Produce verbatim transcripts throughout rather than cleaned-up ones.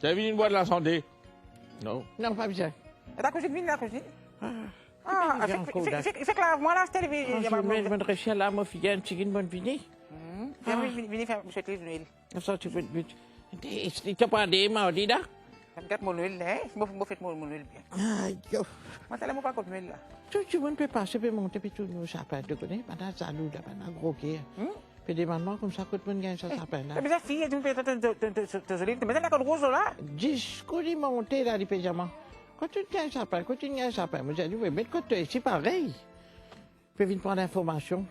Ti vinn bwar lasante. Non. Non, pa bizin. Eta kouzinn vini la, kouzinn. Ah, ah, fek, fek, fek, fek lav mwa la, Steli, vini. Ah, si ou met bann resia la, mo figir enn tigit, bann vini. Hmm. Ah. Vini, vini, vini fer, mo swet li Nwel. Sa ti vinn vit. Li ti pa de mardi la. Gard mo Nwel la, hein? Mo, mo fet mo, mo Nwel bien. Ay, yo. Mwa, taler mo pa kot Nwel la. Tou dimoun pe pase, pe monte, pe tounen sapin, to kone, bann la zalou la, bann la groker. Hmm? Pe demann mwa koumsa kot mo'nn gagn sa sapin la. Eh, me sa fi, to pe, to, to zoli, me sa la kot roz la. Ziska li monte la, li pe dir mwa, kot to'nn gagn sapin, kot to'nn gagn sapin? Mo dir li, wi, met kot twa isi parey. Pe vinn pran linformasion.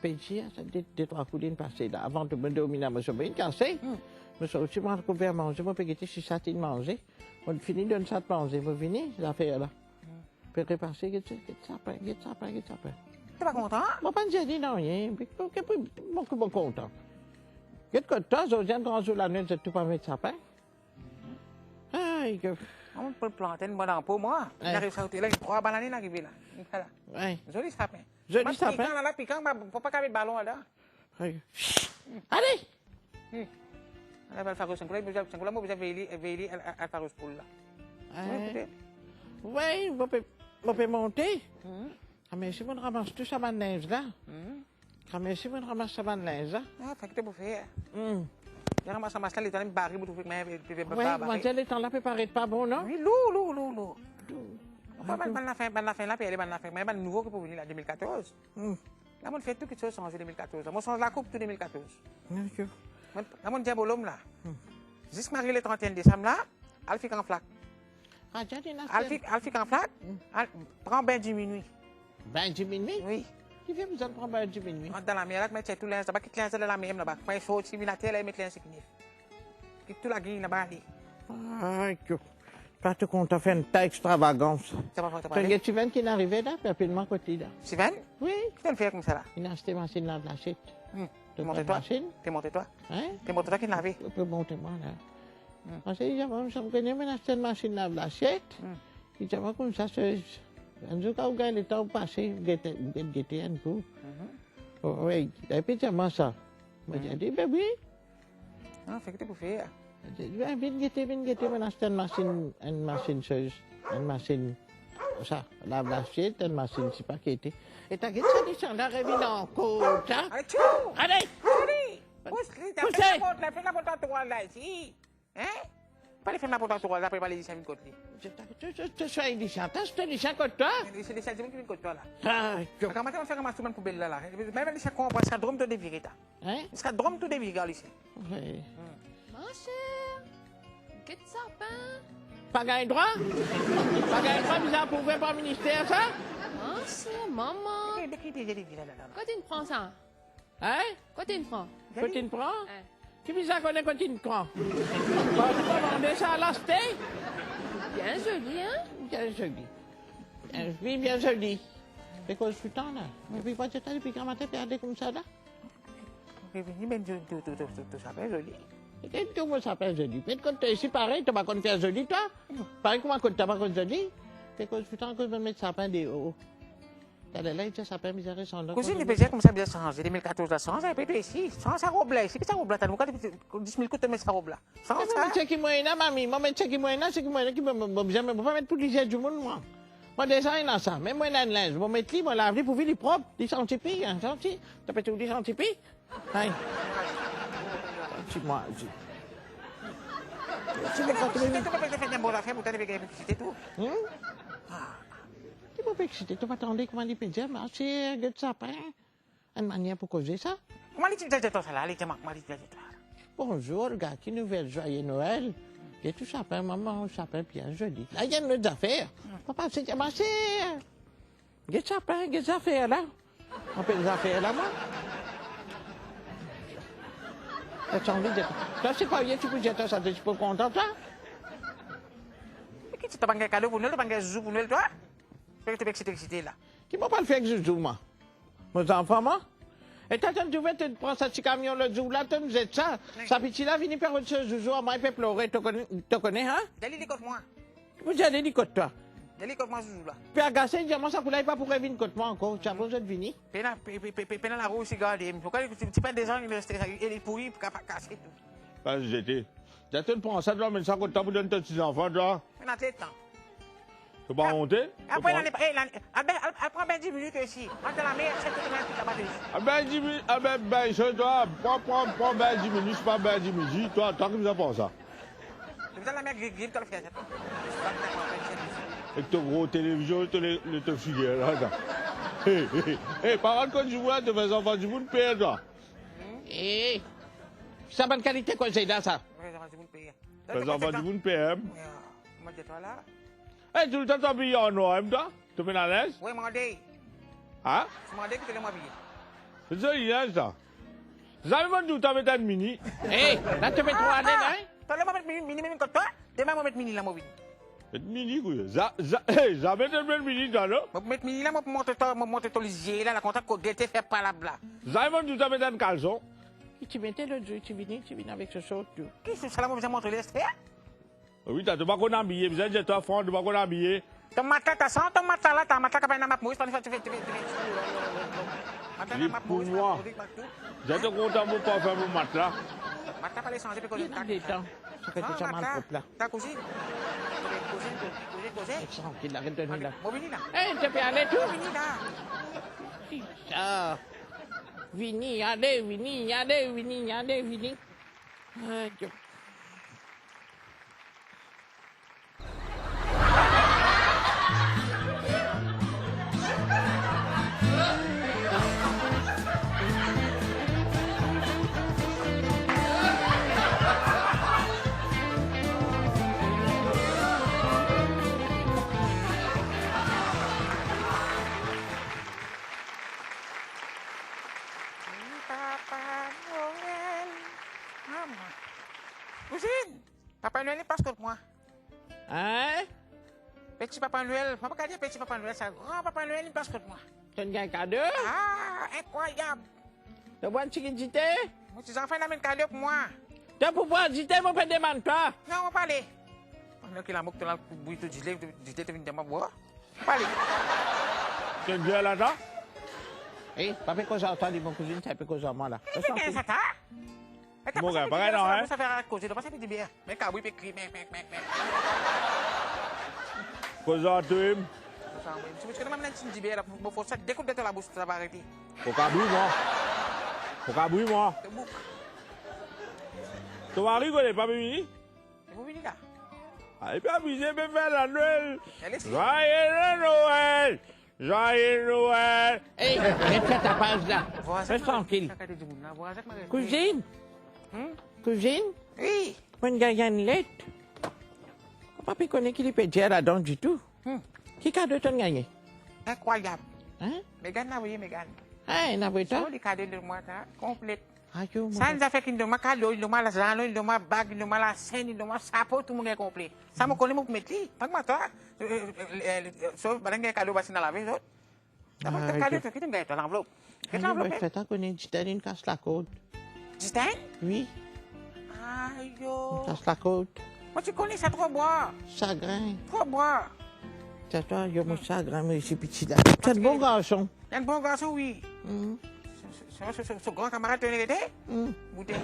Pe dir, sa de, de trwa kou linn pase la. Avan tou, mo dormi la, mo somey inn kase. Hmm. Mo sorti, mo al kouver manze, mo pe gete si sa ti'nn manze. Mo fini donn sa manze, mo vini, zafer la. Hmm. Pe repase, get sa, get sapin, get sapin, get sapin. To pa kontan? Mo pa'nn dir li nanye, me ki, ki, mo, ki mo kontan. Get kot twa, zordi enn gran zour lanwet, zot tou pa met sapin. Ay, ke... Mwa, mo pou plant enn bwa dan po mwa. Ay. Li ariv sa kote la, li trwa bann ane li arive la. Li la. Ay. Zoli sapin. Zoli sapin. Pikan la, la, pikan, pa, pa, pa kav met balon la. Ay. Ale! Hmm. Ala, al faros, kouma, kouma mo bizin vey li, vey li, al, al, al faros poul la. Eh. Wi, koute. Wi, mo pe, mo pe monte. Hmm. Ah, me si mo ramas tou sa bann linz la. Hmm. Ah, me si mo ramas sa bann linz la. Ah, fer ki to pou fer. Hmm. Li ramas, ramas la, li tann bare, mo trouve ki mo pe, pe, pe, wi, bare. Mo dir, letan la pe paret pa bon, non? Wi, lour, lour, lour, lour. Lour. Bann, bann lafin, bann lafin la, pe ale bann lafin. Me bann nouvo ki pou vini la, de mil katorz. Hmm. La, mo fer tou kiksoz sanze de mil katorz la. Mo sanz lakoup tou de mil katorz. Ok. Mo, la, mo dir bolom la. Hmm. Zis mari le trente et un desam la, al fik an flak. Al fik, al fik an flak, hmm, al pran bin diminwi. Bin diminwi? Wi. Ki fer bizin pran bin diminwi? Rant dan lamer la, met tou linz laba, kit linz dan lamer laba. Kan li sorti, vinn ater la, met linz seki nef. Kit tou lagign laba, ale. Ay, to, to, to kontan fer enn ta extravagans. Sa pa, sa pa, to ale. Get Steven ki inn arive la, pe apel mwa kot li la. Steven? Wi. Ki to'nn fer koumsa la? Inn aste masinn lav lasiet. Hmm. To montre twa. Masinn. Pe montre twa. Hein? Pe montre twa ki lave. Pe, pe montre mwa la. Hmm. Parski li dir mwa, sa, mo kone, mo inn aste enn masinn lav lasiet. Hmm. Li dir mwa koumsa, se, enn zour kan ou gagn letan, ou pase, gete, gete, gete enn kou. Mhm. Oh, wi, li pe dir mwa sa. Mo dir li, be wi. Ah, fer ki to pou fer. Li dir, be, vinn gete, vinn gete, mo inn aste enn masinn, enn masinn soz, enn masinn, sa, lav lasiet, enn masinn sipa ki ete. E ta get sa, li ti la revinn ankor, sa. Ale, tchou! Ale! Ale! Pous li, fer laport la, fer laport la, twa la, isi. Hein? Pa li fer laport la, twa la, apre pa li dizin vinn kot li. To, to, to, to, to, swa Lucien, ta, to Lucien kot twa? Li, se Lucien, dimoun ki vinn kot twa la. Ah, to. Kouma to fer ramas tou bann poubel la, la? Mem Lucien konpran, sa drom to devire, ta. Hein? Sa drom to devire, Lucien. Wi. Hmm. Mon cher, get sapin. Pa gagn drwa? Pa gagn drwa, bizin aprouve par minister, sa? Mon cher, mama. Eh, de ki devire la, la, la? Kot inn pran sa? Hein? Kot inn pran? Kot inn pran? Hein. Ki bizin kone kot inn pran? Parski mo mande sa al aste. Bien zoli, hein? Bien zoli. Eh, wi, bien zoli. Pe koz toutan la. Epi pa ti ta depi gramatin pe ale koumsa la. Epi vini, me tou, tou, tou sapin zoli. Epi tou mo sapin zoli. Met kot twa isi parey, to pa konn fer zoli twa? Parey kouma kot twa pa konn zoli. Pe koz toutan, koz mo met sapin deor. Taler la, li dir sapin bizin res andan. Kouzinn, li pe dir koumsa bizin sanze, de mil katorz la sanze, pe tou isi, sanz sa rob la isi, ki sa rob la, tann, dis mil kout to met sa rob la. Sanz sa. Mo met seki mo ena, mami, mo met seki mo ena, seki mo ena ki mo, mo, mo bizin, mo pa met pou lizir dimoun, mwa. Mo deza ena sa, mem mo ena enn linz, mo met li, mo lav li pou vi li prop, li santi pi, hein, santi, to pe trouv li santi pi. Ay. Ti mwa, ti. Ti pe kontinye. To pa pe fer enn bon zafer pou to, to pe gagn piblisite tou. Hmm? Ah. Ki pou pe eksite, to pa tande kouma li pe dir, ma ser, get sapin. Enn manier pou koze sa. Kouma li ti dir twa sa la, li ti, kouma li ti dir twa? Bonzour, Olga, ki nouvel, zwaye Nwel. Get ou sapin, mama, ou sapin bien zoli. La, ena enn lot zafer. Hmm. Papa, se, ma ser. Get sapin, get zafer la. Apel zafer la, mwa. Sa ti anvi dir. Sa, se pa ye, ti pou dir twa sa, ti pou kontan twa. Me ki ti, to pa gagn kado pou Nwel, to pa gagn zouzou pou Nwel, twa? Fer to pe eksite, eksite la. Ki mo pou al fer ek zouzou, mwa? Mo zanfan, mwa? E ta, to'nn trouve, to'nn pran sa ti kamion lot zour la, to'nn zet sa. Wi. Sa piti la vini pe rod so zouzou, mwa, li pe plore, to kone, to kone, hein? Dali li kot mwa. Mo dir ale li kot twa. Li kot mwa zouzou la. Pe agase, dir mwa sa kou la, li pa pou revinn kot mwa ankor, ti apre zot vini. Pena, pe, pe, pe, pe, pena larour isi garde, mo krwar ti, ti pena deza, li reste, e li pouri, ka, pa kase tou. Pa zete. Dir to'nn pran sa, to amenn sa kot twa pou donn to ti zanfan, twa. Pena letan. To pa onte? Apre, lane, eh, lane, al, al, al pran bin diminwi isi. Al dan lamer, aste tou bann laba isi. Al bin diminwi, al bin, bin, so, twa, pran, pran, pran bin diminwi, se pa bin diminwi, twa, twa ki bizin pran sa. Ou bizin lamer gri, gri, to fer sa. Ek to gro televizion, to le, le, to figir la, sa. Hey, hey, hey, pa rann kot dimoun la, to fer zanfan dimoun per, twa. Hmm? Eh, sa bann kalite koze la, sa? Wi, zanfan dimoun per. Fer zanfan dimoun per, hein? Ya, mo dir twa la. Eh, toultan to abiye an nwar, hein, twa? To pena linz? Wi, mande. Hein? Mande ki to donn mwa abiye. Se zoli linz, sa. Zame mo dir to met enn mini. Eh, la to met tro alez, hein? Talè mo met mini, mini, mini kot twa. Demin mo met mini la, mo vini. Met mini, kouyon. Za-, za-, eh, zame to met mini, twa, non? Mo met mini la, mo montre to, mo montre to lizie la, la kontan ko gete fer palab la. Zame mo dir to met enn kalson. Ki ti mete lot zour, ti vini, ti vini avek so sort tou. Ki sort sa la, mo bizin montre li, aster? Wi, ta, to pa konn abiye, bizin dir twa fran, to pa konn abiye. To matla, ta san to matla la, ta matla kapav ena map Moris, pa ena tifi, tifi, tifi. Matla ena map Moris, map Moris, map tou. Li pou mwa. Zot kontan mo parfin mo matla. Matla pa le sanze, pe koze. Li ena detan. Sa fer ki sa malprop la. Ta kouzinn. Kouzinn, kouzinn, kouzinn. Trankil la, ret donn li la. Mo vini la. Eh, to pe ale tou? Mo vini la. Ki sa? Vini, ale, vini, ale, vini, ale, vini. Ayo. Papa Noel. Mama. Kouzinn, Papa Noel inn pas kot mwa. Hein? Peti Papa Noel, mo pa kapav dir peti Papa Noel, sa gran Papa Noel inn pas kot mwa. To'nn gagn kado? Ah, inkrwayab! To bwar tigit dite? Mo ti zanfan inn amenn kado pou mwa. To pou bwar dite, mo pe demann twa. Non, mo pa ale. Pandan ki lamour ki to la bwi to dite, to dite, to vinn demann bwar. Mo pa ale. To'nn dir la ta? Eh, pa pe koz ar twa, li mo kouzinn, sa pe koz ar mwa la. Ki finn gagn sa ta? Mo gagn, pa gagn, non, hein? Sa fer koze, to pa sa pe diber. Me kabri pe kri, mek, mek, mek, mek. Koz ar twa. Koz ar mwa. Si mo ti kone mwa ena enn ti diber la, mo fot sa de kout dan to labous, sa pa arete. Mo kabri mwa. Mo kabri mwa. To bouk. To mari kone pa pe vini? Li pou vini la. Ah, li pe amize, pe fer la Noel. Ale, si. Joyeux Noël! Joyeux Noël! Ey, met sa tapaz la. Vwazin, res trankil. Sa kate dimoun la, vwazin, kouma... Kouzinn? Hmm? Kouzinn? Wi. Mo'nn gagn enn let. Mo pa pe kone ki li pe dir ladan ditou. Hmm. Ki kado to'nn gagne? Inkrwayab. Hein? Megan inn avoye, Megan. Hein, inn avoye twa? Zoli kado li donn mwa sa, konplet. Ayo, mo... Sa enn zafer ki li donn mwa, kado li donn mwa, lazanlo li donn mwa, bag li donn mwa, lasenn li donn mwa, sapo, tou mo gagn konple. Sa mo kone mo pou met li, pa koma twa. Eh, eh, eh, eh, so, bann gagn kado, pa ti ena lave zot. Dabor, to kado, to, ki to'nn gagn, to lanvlop? Get lanvlop, eh. Fer ta kone, Diten inn kas lakord. Diten? Wi. Ayo. Inn kas lakord. Mo ti kone sa, tro bwar. Sagrin. Tro bwar. Sa twa, yo, mo sagrin, mo isi piti la. Sa enn bon garson. Enn bon garson, wi. Hmm. So, so, so, so, so gran kamarad to ena gete? Hmm. Boute.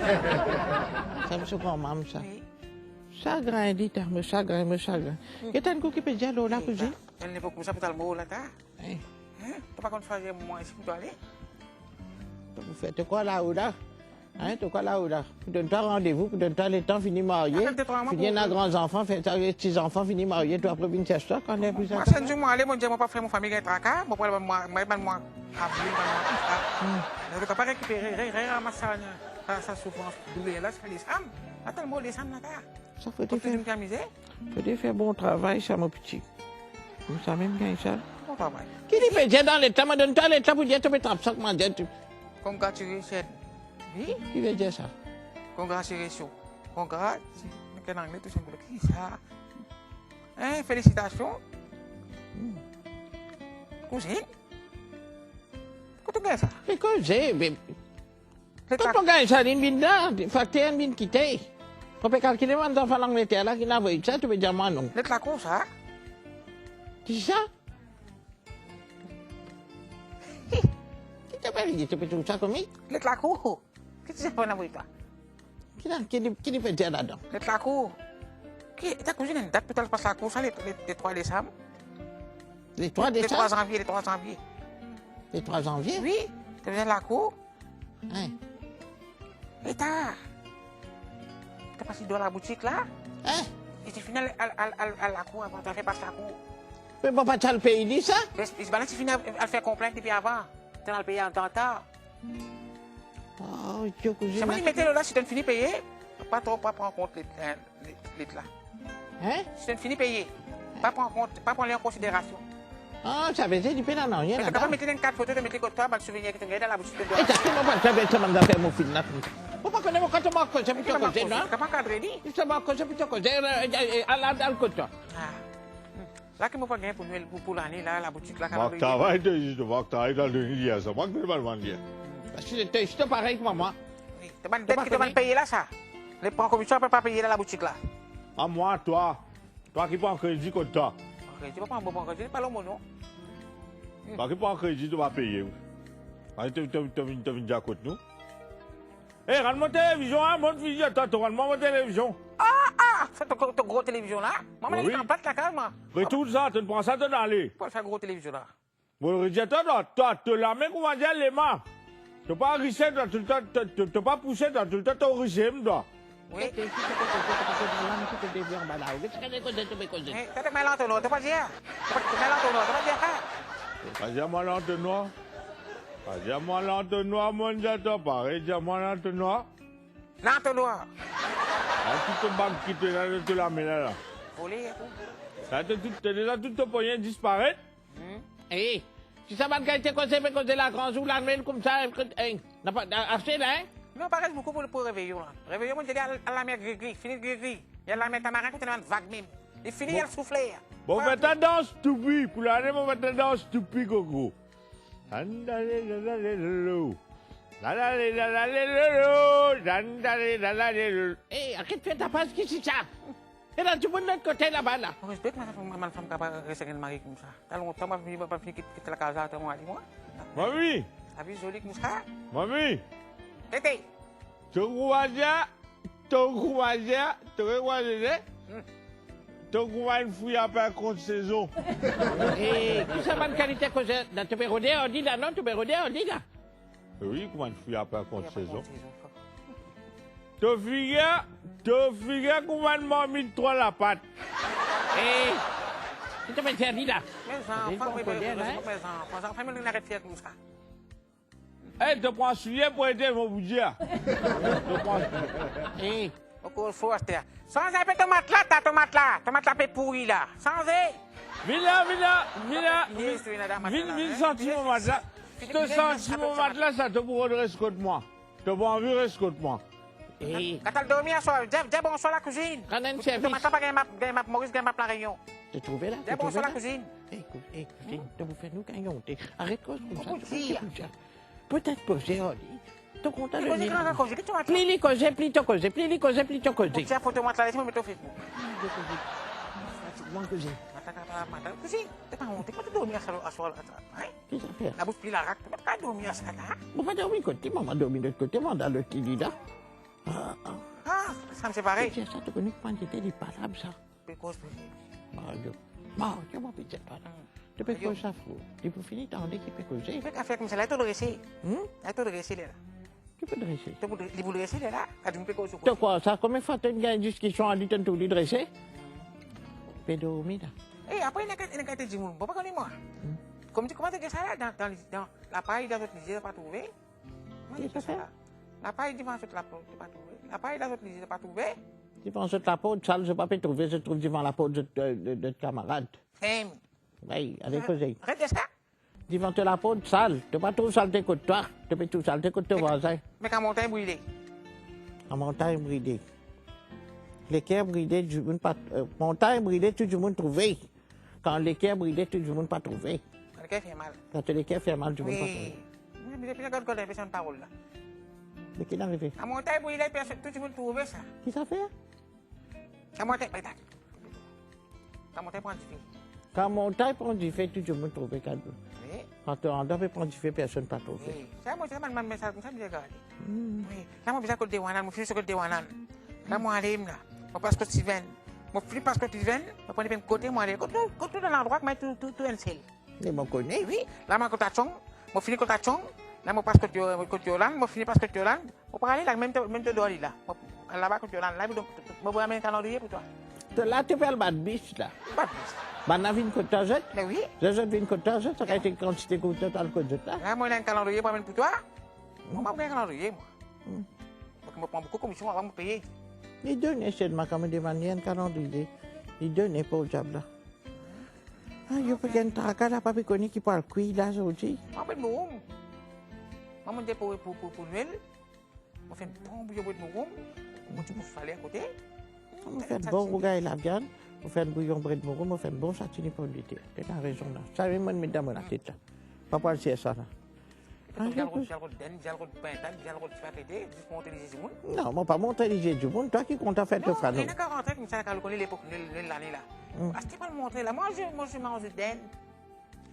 Sa, mo so granmam sa. Wi. Sagrin, li ta, mo sagrin, mo sagrin. Hmm. Get enn kou ki pe dir lor la, kouzinn. Enn lepok koumsa pou to al mor la, ta. Eh. Hein? To pa konn swazir moman isi pou to ale? To pou fer, to krwar lao la? Hein, to krwar lao la? Pou donn twa randevou, pou donn twa letan fini marye, fini ena gran zanfan, fer twa ti zanfan, fini marye, to apre vinn sers twa, kan ler pou sa. Mwa, sa enn zour mo ale, mo dir mo pa fer mo fami gagn traka, mo pral bann mwa, mo bann mwa avril, bann mwa koumsa. Hmm. Zot kapav rekipere, re, re, ramas sa, sa, sa soufrans, douler la, sa lesam. Atann mo lesam la, ta. Sa fode fer. Fode fer bon travay sa, mo piti. Koumsa mem gagn sa. Bon travay. Ki li pe dir dan letan, mo donn twa letan pou dir to pe trap sa, kouma dir to. Congratulations. Wi? Ki ve dir sa? Congratulations. Congrats. Nek an angle, tou sinpleman. Ki sa? Hein, felisitasion. Hmm. Kouzinn? Kot to gagn sa? Ki koze, be. Kot to gagn sa, linn vinn la, fakter inn vinn kite. To pe kalkile bann zanfan Langleter la ki inn avoy sa, to pe dir mwa non. Let lakour sa? Ki sa? Ki to pe dir, to pe trouv sa komik? Let lakour. Ki ti sa pou inn avoy twa? Ki la, ki li, ki li pe dir ladan? Let lakour. Ki, ta kouzinn enn dat pou to al pas lakour sa, le, le, le trwa desam? Le trwa desam? Le trwa zanvie, le trwa zanvie. Le trwa zanvie? Wi, to vinn lakour. Hein? Eta, to pas dwat laboutik la? Hein? Li ti fini al, al, al, al, al lakour, avan to al fer pas lakour. Me mo pa ti al pey li sa? Me, bann la ti fini al, al fer konplint depi avan. To'nn al peye an retar. Oh, to kouzinn. Sa mo dir, met lor la, si to'nn fini peye, pa tro, pa pran kont let, eh, let, let la. Hein? Si to'nn fini peye, pa pran kont, pa pran li an konsiderasion. Ah, sa ve dir li pena nanye ladan. Me to kapav met li enn kat foto, to met li kot twa, bann souvenir ki to gagn dan laboutik to dwa. Eh, ta, mo pa ti al fer sa bann zafer mo finn la. Mo pa kone mo, kan mo koze pou to koze, non? To kapav kadre li. Mo koze pou to koze, eh, eh, eh, al, al, al kot twa. Ah. La ki mo pa gagn pou Nwel, pou, pou lane la, laboutik la, kapav... Mo travay, to zis, mo travay, to donn li sa. Mo ki pe vann li. Paski to, to parey kouma mwa. Wi, to bann det ki to bann peye la sa. Le pran komisyon, apre pa peye la, laboutik la. A mwa, twa. Twa ki pran kredi kot twa. Kredi, papa, mo pran kredi, pa lor mo non. Pa ki pran kredi, to pa peye, wi. Ayo, to, to, to vinn, to vinn dir kot nou. Eh, rann mwa televizion, hein, mo fini atann, to rann mwa mo televizion. Ah, ah, sa to, to gro televizion la? Mwa, mo wi. Anplas lakaz mwa. Retourn sa, to pran sa, to ale. Pou sa gro televizion la. Mo redir twa, twa, to lame kouma dir lema. To pa rise, twa, toultan, to, to, to pa pouse, twa, toultan to rise, twa. Wi. Get isi, to pe koze, to pe koze, la, nou tou pe devir anba la. Get sa to koze, to pe koze. Eh, to, to mal antonwar, to pa dir. To pa, to mal antonwar, to pa dir sa. Pa dir mwa lantonwar. Pa dir mwa lantonwar, mo dir twa, pa redir mwa lantonwar. Lantonwar. Sa tou to bag ki to ena dan to lame la, la. Vole, tou. Sa to tou, to ena tou to pogne disparet. Hmm. Eh, ki sa bann kalite koze pe koze la, gran zour, lanwel koumsa, eh, napa, a-, aste la, hein? Non, pa res boukou pou, pou reveyon la. Reveyon, mo dir li al, al lamer grigri, fini grigri. Li al lamer tamarin kot ena bann vag mem. Li fini, bon. Li al soufle. Bon, fer tandans toupi, pou lane, mo fer tandans toupi, gogo. Dandale, dandale, lolo. Dandale, dandale, lolo. Dandale, dandale, lolo. Eh, aret fer tapaz, ki sa? Ena dimoun lot kote laba la. Mo respek, mo, mo, mo, mo fam kapav res ek enn mari koumsa. Talon, talon, mo fini, mo fini kit, kit lakaz la, talon, ale, mwa. Mami! Lavi zoli koumsa. Mami! Tete! To koumadir, to koumadir, to koumadir, eh? Hmm. To koumadir fouy apel kont sezon. Eh, ki sa bann kalite koze la? To pe rode ordi la, non? To pe rode ordi la? Wi, koumadir fouy apel kont sezon. To figir, to figir kouma enn marmit trwa lapat. Eh, ki to pe dir li la? Me zanfan, me zanfan, me zanfan, zanfan, me nou aret fer koumsa. Eh, to pran soulie pou ede mo boudir. To pran... Eh. Ankor fwa, aster. Sanz inpe to matla, ta, to matla. To matla pe pouri la. Sanze. Vinn la, vinn la, vinn la. Vinn, vinn santi mo matla. Si to santi mo matla, sa to pou rod res kot mwa. To pou anvi res kot mwa. Eh. Kan to al dormi aswar, dir, dir bonswar lakouzinn. Kan enn servis. To matla pa gagn map, gagn map Moris, gagn map La Reynion. To trouve la? Dir bonswar lakouzinn. Eh, kou-, eh, kouzinn, to pou fer nou gagn onte. Aret koz koumsa, to pou dir. Petet koze, oh, li. To kontan de li. Pli li koze, pli to koze, pli li koze, pli to koze. Ti foto matla, mo met lor Facebook. Pli li koze. Mo koze. Matla, matla, matla. Kouzinn, to pa onte, kouma to dormi aswar, aswar la, hein? Ki zafer? Labous pli larak, to pa dormi aswar la, hein? Mo pa dormi kot li, mo pa dormi lot kote, mo dan lot lili la. Ah, ah. Ah, sa, se parey. Ti sa, to kone kouma li ete, li palab sa. Pe koz pou li. Mario. Mario, mo pe dir twa la. To pe koz sa, fou. Li pou fini tande ki pe koze. Ki pe kafe koumsa la, to drese. Hmm? La, to drese, li la. Ki pe drese? To pou dre-, li pou drese, li la. Kan nou pe koz, to koz. To krwar sa, konbien fwa to gagn diskision a li, to trouv li drese? Pe dormi la. Eh, apre, ena, ena kalite dimoun. Bon, pa kone mwa. Hmm. Kouma, kouma to gagn sa la, dan, dan, dan lapay, dan zot lizie, pa trouve. Ki sa sa? Lapay divan zot laport, to pa trouve. Lapay dan zot lizie, to pa trouve. Divan zot laport sal, zot pa pe trouve, zot trouv divan laport zot, eh, de, de kamarad. Fem. Wi, ale koze. Aret de sa. Divan to laport sal, to pa trouv salte kot twa, to pe trouv salte kot to vwazin. Me kan montagn brile. Kan montagn brile. Leker brile, dimoun pa, eh, montagn brile, tou dimoun trouve. Kan leker brile, tou dimoun pa trouve. Kan leker fer mal. Kan to leker fer mal, dimoun pa trouve. Wi. Wi, bizin, bizin gard, gard inpe sa bann parol la. Me ki arive? Kan montagn brile, perso-, tou dimoun trouve sa. Ki zafer? Kan montagn, kan montagn pran dife. Kan montagn pran dife, tou dimoun trouve kado. Wi. Kan to andan pe pran dife, personn pa trouve. Wi. Sa, mo, sa, bann, bann mesaz koumsa, bizin gade. Hmm. Wi. La, mo bizin kot Dewanann, mo fini sot kot Dewanann. La, mo ale la. Mo pas kot Sivenn. Mo fini pas kot Sivenn, mo pran enn kote, mo ale. Kot nou, kot nou dan landrwa, me tou, tou, tou enn sel. Me mo kone. Wi, la mo kot Ationg, mo fini kot Ationg, la mo pas kot Yo-, kot Yolann, mo fini pas kot Yolann, mo pou ale la, mem to, mem to dor li la. Mo, laba kot Yolann, la, mo, mo pou amenn kalandriye pou twa. To la, to pe al bat bis la. Bat bis. Bann la vinn kot twa zot? Me wi. Zot, zot vinn kot twa zot, sa kalite kantite kout to al kot zot la? La, mo ena enn kalandriye pou amenn pou twa. Mo, mo pa pou gagn kalandriye, mo. Hmm. Parski mo pran boukou komision, avan mo peye. Li done selman, kan mo demann li enn kalandriye, li done, pov diab la. Ah, yo pe gagn traka la, pa pe kone ki pou al kwi la zordi. Mo bred mouroum. Mo, mo dir pou, pou, pou, pou Nwel, mo fer enn bon bouyon bred mouroum, mo ti pou sale akote. Mo fer enn bon rougay laviann, mo fer enn bouyon bred mouroum, mo fer enn bon satini pomdeter. Ena rezon la. Sa mem mo met dan mo latet la. Pa pou al tir sa la. Ah, li al rod, li al rod dinn, li al rod pintad, li al rod spageti, zis montre lizie dimoun. Non, mo pa montre lizie dimoun, twa ki kontan fer to fano. Non, ena karan, sa, sa, kan nou kone lepok, nou, nou lane la. Hmm. Aster pa montre la. Moi, je, moi, je mange dinde.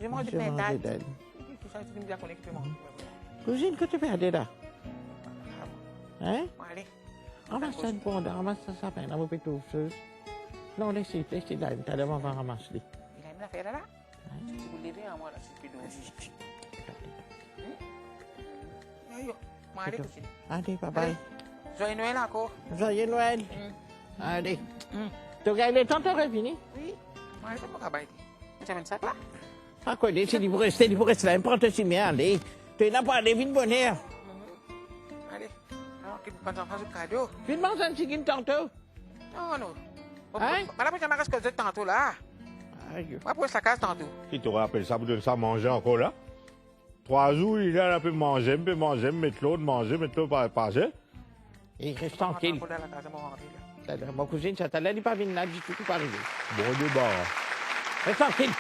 Je mange pintad. Moi, je mange dinde. Tou sa, tou dimoun bien kone ki pe manze. Kouzinn, kot to pe ale la? Hein? Bon, ale. Ramas sa, bon, ramas sa, sa, ben, la, mo pe trouv soz. Non, les li, les li la, taler mo va ramas li. Li la, mo lafer la, la. Hein? Si ou leve, an, mwa la, si pe dor. Hmm? Yo, yo. Mo ale kouzinn. Ale, bye bye. Ale. Zwaye Nwel ankor. Zwaye Nwel. Hmm. Ale. Hmm. To gagn letan to revini? Wi. Mo ale, mo travay. Mo ti amenn sak la. Pa kone, si li pou reste, li pou reste la, pran to simin, ale. To ena pou ale, vinn boner. Mhm. Ale. Alor, ki pou pran zanfan zot kado. Vinn manz enn tigit tanto. Non, non. Hein? Mo, mo, mo pa pou zame res kot zot tanto la. Ayo. Mo pou res lakaz tanto. Ki to apel sa pou donn sa manze ankor la? Trwa zour li la, li pe manze, li pe manze, met lord, manze, met lord, pa, pa manze. E res trankil. Mo rantre dan lakaz, mo rantre la. Taler, mo kouzinn sa, taler li pa vinn la ditou, ki pou arive? Bon deba. Res trankil.